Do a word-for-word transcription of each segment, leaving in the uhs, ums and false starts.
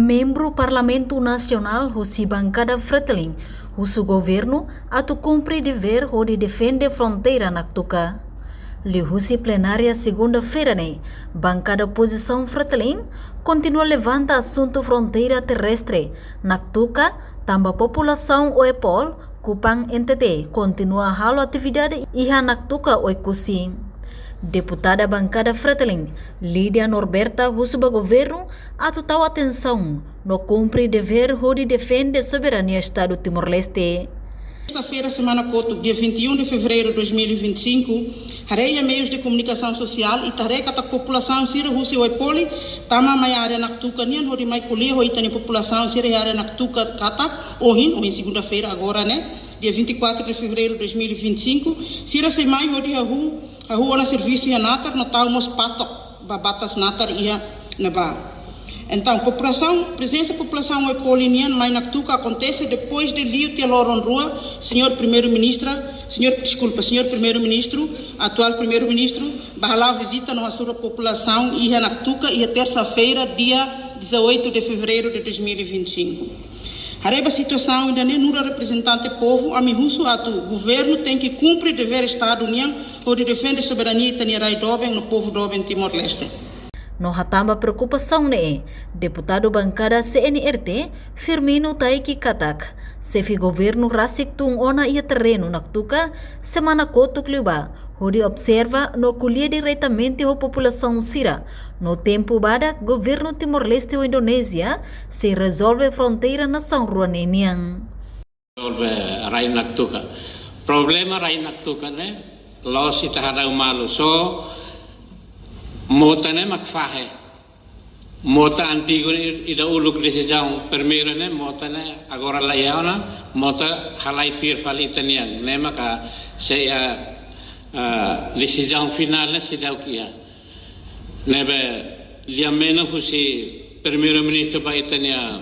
Membru Parlamentu Nasionál husi bankada Fretilin husu governu atu kumpre devér hodi defende fronteira Naktuka. Liuhusi plenária segunda-feira ne'e, bankada opozisaun Fretilin kontinua levanta asuntu fronteira terrestre Naktuka, tanba populasaun Oepol, Kupang N T T, kontinua halo atividade iha Naktuka Oekusi. Deputada bankada Fretilin, Lídia Norberta, husu ba governu atu tau atensaun no kumpre devér hodi defende soberania Estadu Timor-Leste. Sesta-feira, semana kotuk, dia vinte e um de fevereiro de dois mil e vinte e cinco, haree iha meius de komunikasaun sosiál, ita haree katak populasaun sira husi Oepol tama mai área Naktuka nian hodi mai ko'alia ho ita-nia populasaun sira iha área Naktuka katak ohin, ohin segunda-feira agora ne'e, dia vinte e quatro de fevereiro de dois mil e vinte e cinco, sira sei mai hodi hahú, hahú ona servisu iha natar no tau mós patok ba batas natar iha ne'ebá. Entaun, populasaun, prezensa populasaun Oepol nian mai Naktuka akontese depois de liu tiha loron rua, señór Primeiru-Ministra, señór, deskulpa, señór Primeiru-Ministru, atuál Primeiru-Ministru, bá hala'o vizita no hasoru populasaun iha Naktuka iha tersa-feira, dia dezoito de fevereiro de dois mil e vinte e cinco. Haree ba situasaun ida-ne'e, nu'udar reprezentante povu, ami husu atu governu tenke kumpre devér Estadu nian hodi defende soberania ita-nia rai doben no povu doben Timor-Leste. No hatán ba preokupasaun ne'e, deputadu bankada C N R T, Firmino Taeki katak, xefe governu rasik tun ona iha terrenu Naktuka semana kotuk liubá, hodi observa no ko'alia diretamente ho populasaun sira, no tempu badak governu Timor-Leste ho Indonézia sei rezolve fronteira nasaun rua ne'e nian. Rezolve rai Naktuka. Problema rai Naktuka ne'e, la'ós ita hadau malu, só mota ne'e mak fahe. Mota antigu ne'e ida uluk desizaun primeiru ne'e, mota ne'e agora laiha ona, mota halai tuir fali ita-nian. Ne'e maka sei, ah, ah, desizaun finál ne'e seidauk iha. Ne'ebé lia menon husi Primeiru-Ministru ba ita-nia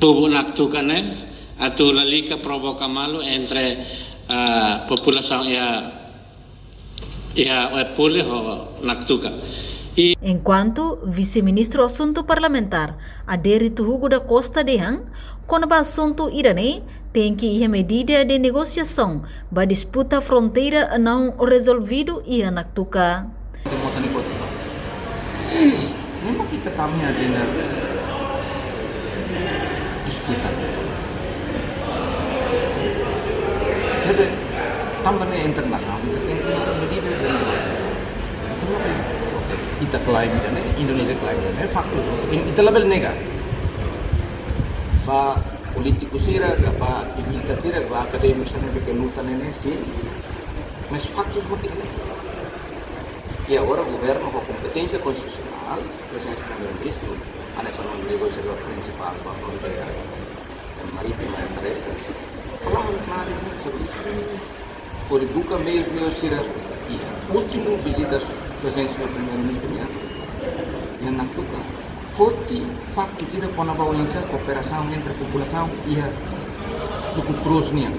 povu Naktuka ne'e, atu lalika provoka malu entre, ah, populasaun iha, iha Oepol ho Naktuka. I Enkuantu Vise-Ministru Asuntu Parlamentár, Adérito Hugo da Costa dehan, kona-ba asuntu ida-ne'e, tenke iha medida de negosiasaun ba disputa fronteira não resolvido iha Naktuka. Ne'e mak ita tama iha agenda disputa. Ne'ebé, tanba ne'e internasionál, ita tenke medida de negosiasaun. Ita klaim ida-ne'e, Indonézia klaim ida-ne'e, faktu. Ita labele nega. Ba polítiku sira, ba ativista sira, ba akadémiku sira ne'ebé ke luta ne'e, ne'e, sin. Mas faktus mak ida-ne'e. I agora governu ho kompeténsia konstitusionál, prezensa Primeiru-Ministru, hanesan negosiadór prinsipál ba fronteira marítima e terrestre. Klaru, klaru, servisu. Hodi buka meius, meius sira. I últimu vizita Sua Exelénsia Primeiru-Ministru nian, nian Naktuka, foti faktu sira kona-ba oinsá kooperasaun entre populasaun iha suku Cross nian.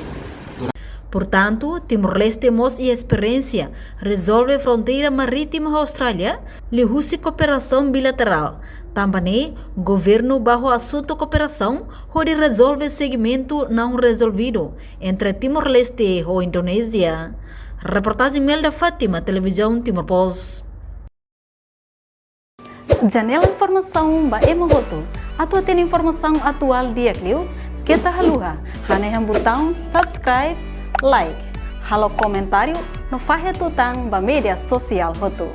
Portantu, Timor-Leste mós iha esperiénsia rezolve fronteira marítima ho Austrália, liuhusi kooperasaun bilaterál. Tanba ne'e, governu bá ho asuntu kooperasaun hodi rezolve segmentu não resolvido entre Timor-Leste ho Indonézia. Reportajen Melda Fátima, Televizaun Timor Post. Janela informasaun ba ema hotu. Atu hatene informasaun atuál di'ak liu, keta haluha hanehan butaun subscribe, like, halo komentáriu no fahe tutan ba média sosiál hotu.